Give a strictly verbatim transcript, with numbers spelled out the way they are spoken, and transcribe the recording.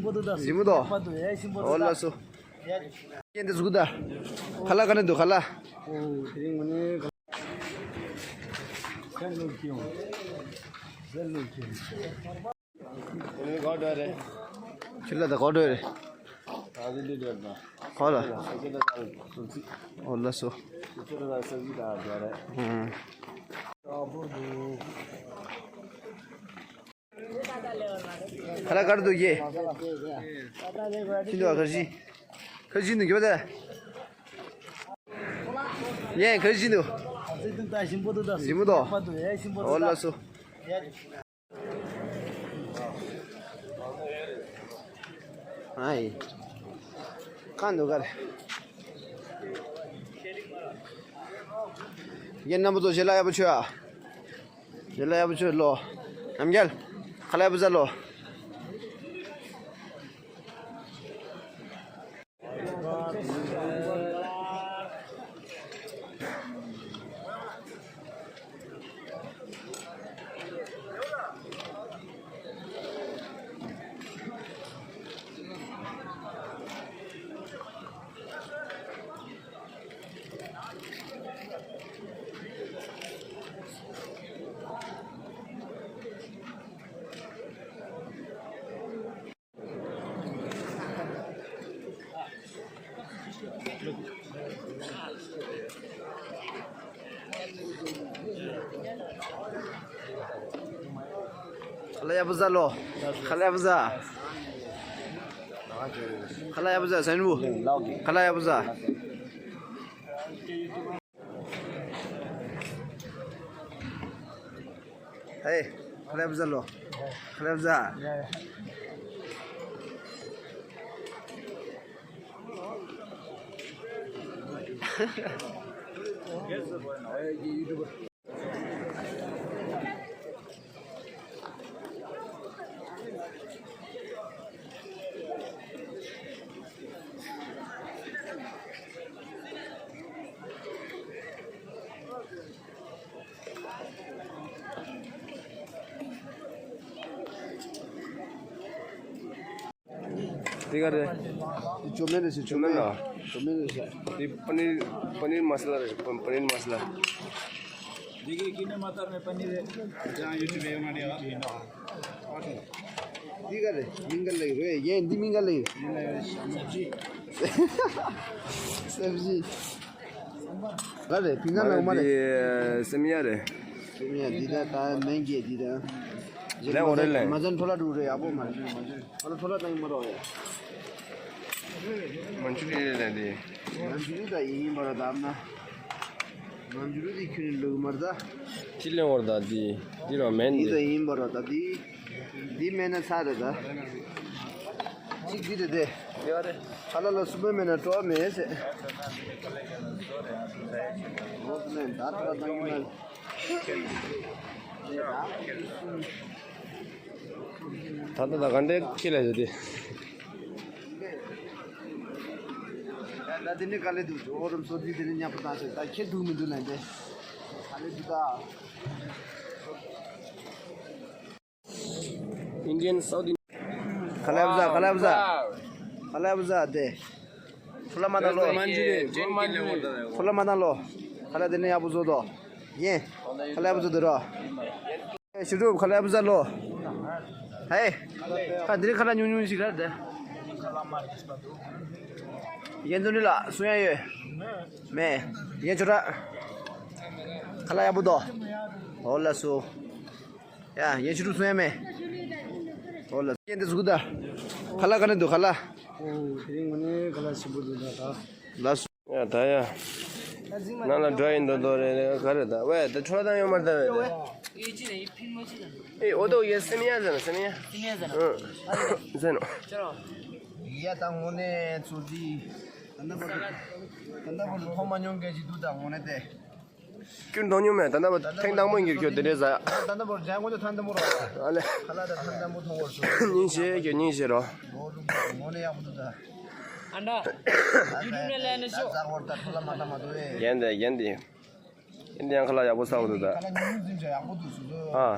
ཞིམ་པོ་འདུག་འོ་ལགས་སོ། ཡེ་འདི་ཟུག་ད། ཁ་ལག་ག་ནས་འདུག་ཁ་ལག་ཁྱི་ལ་ད་གོ་འགྲོ་རེད། གོ་ལ། འོ་ལགས་སོ། ཁ་ལག་ག་རེ་འདུག་ཡེ། ཁྱི་འདུག་ཁ་ཤི། ཁ་ཤི་འདུག་གྱོད་དེ། ཡེ་ཁ་ཤི་འདུག་ཞིམ་པོ་འདུག་འོ་ལགས་སོ། ཨའི། ཁ་འདུག་ག་རེ། ཡེ་རྣམ་པ་ཚོ་ཞལ་ལག་ཡག་པོ་མཆོད་ཨ། ཞལ་ལག་ཡག་པོ་མཆོད་ལོ། ནམ་རྒྱལ། ཁ་ལག་ཡག་པོ་ཟ་ལོ། ཁ་ལག་ཡག་པོ་ཟ་ལོ། ཁ་ལག་ཡག་པོ་ཟ། ཁ་ལག་ཡག་པོ་ཟ་སན་བུ། ཁ་ལག་ཡག་པོ་ཟ། ཧེ། ཁ་ལག་ཡག་པོ་ཟ་ལོ། ཁ་ལག་ཡག་པོ་ཟ། འདི་ག་རེད། འདི་ཅོ་མེན་རེད་ཟེར། ཅོ་མེན་ལ། ཅོ་མེན་རེད་ཟེར། འདི་པ་ནིར་པ་ནིར་མ་ས་ལ་རེད། པ་པ་ནིར་མ་ས་ལ། देखिए कितने मात्रा में पनीर है। जहाँ YouTube पे बना दिया। འདི་ག་རེད། མིང་ག་ལེགས་རེད། ཡེ་འདི་མིང་ག་ལེགས། सब्जी। ག་རེད། ཕིང་ན་ལ་མ་རེད། འདི་སེམ་ཡ་རེད། སེམ་ཡ་འདི་ད་ད་མེན་གྱི་འདི་ད། ལེགས་འོ་རེད་ལེ། མ་ཟན་ཕོ་ལ་འགྲོ་རེད། ཡག་པོ་མ་རེད། ཕོ་ལ་ཕོ་ལ་ད་ཡིན་མ་རོགས་ཡ། མན་ཇུ་རི་རེད་ལེ་འདི། མན་ཇུ་རི་ད་ཡིན་པ་ར་ད་ཨ་ན། མན་ཇུ་རི་འདི་ཁྱོད་ནི་ལུག་མ་རེད་ད། ཅི་ལེགས་འོ་རེད་ད་འདི། འདི་ར་མེན་འདི་འདི། ད་ཡིན་པ་ར་ད་འདི། འདི་མེད་ན་ཚར་རེད་ད། གཅིག་འདི་རེད་དེ། ཡོད་རེད། ཁ་ལག་ལ་སུ་པར་མེན་ན་སྤྲོ་བ་མེད་ཟེར། ད་ལྟ་ད་ག་འདྲའི་ཁྱི་ལ་ཡོད་དེ། ད་འདི་ནི་དཀའ་ལས་འདུག་ཨོ་རམ་སོ་འདི་འདི་ནི་ཉག་པོ་བཏང་ཟེར། ད་ཁྱེད་འདུག་མི་འདུག་ལན་དེ། དཀའ་ལས་འདུག་ད། Indian South Indian. ཁ་ལག་བཟའ། ཁ་ལག་བཟའ། ཁ་ལག་བཟའ་དེ། ཕུ་ལ་མ་ན་ལོ། ཕུ་ལ་མ་ན་ལོ། ཁ་ལག་དེ་ནས་ཡག་པོ་བཟོ་དོ། ཡེ། ཁ་ལག་བཟོ་དེ་རོ། ཤུ་རུབ་ཁ་ལག་བཟའ་ལོ། ཧེ། ཁ་དེ་རིང་ཁ་ལག་ཉུང་ཉུང་ཞིག་ར་དེ། ཡེ་འདུ་ནི་ལ་སུ་ཡང་ཡོད། མེ། ཡེ་ཆོ་ར། ཁ་ལག་ཡག་པོ་དོ། ཨོ་ལ་སུ། ཡ། ཡེ་ཤུ་རུ་སོང་ཡ་མེད། ཨོ་ལ། ཡེ་འདི་ཟུག་ད། ཁ་ལག་ག་ནས་འདུག་ཁ་ལག་ཨོ། དེ་རིང་ངོ་ནས་ཁ་ལག་ཞིམ་པོ་འདུག་ད་ད། ལ་སུ། ཡ་ད་ཡ། ནང་ལ་འགྲོ་ཡིན་འདུག་འདུག་རེད་རེད། ག་རེད་ད། ཝེ་ད་འཕྲོ་བཏང་ཡོད་མ་རེད་ད་ཝེ་ད། ཨེ་ཨོ་དོ་ཡེ་སེམ་ཡ་ཟེར་ན་སེམ་ཡ། སེམ་ཡ་ཟེར་ན། ཨང་། ཟེར་ནོ། ཡ་ད་ངོ་ནས་ཚོ་འདི། ད་ནམ་པ་ད་ནམ་པ་ཐོག་མ་ཉོང་གལ་ཅིག་འདུག་ད་ངོ་ནས་དེ། ཁྱོད་མཐོང་མྱོང་མེད། ད་ལྟ་བ་ཐེངས་དང་པོ་ཡིན་གྱི་ཁྱོད་དེ་འདྲའི་ཟ་ཡ། ད་ལྟ་བར་ཇ་ངོ་ཚ་ཐང་དང་པོ་རོ། ཨ་ལེ། ཁ་ལག་ད་ཐང་དང་པོ་མཐོང་བར་སོང་། སྙིང་རྗེ་ཁྱོད་སྙིང་རྗེ་རོ། ལོ་རུ་ངོ་ནས་ཡག་པོ་འདུག་ད། ཨ་འདྲ། ཡུ་ཊུབ་ནས་ལེན་ནས་ཤོག་ད་ཟ་བར་ད་ཁོ་ལ་མ་ད་མ་འདུག་ཨེ། རྒན་དེ་རྒན་དེ། ཨིན་དི་ཡང་ཁ་ལག་ཡག་པོ་ཟ་བ་འདུག་ད། ཁ་ལག་ཉུང་ཉུང་ཟིན་ཅག་ཡག་པོ་འདུག་སུ་ལོ། ཨ།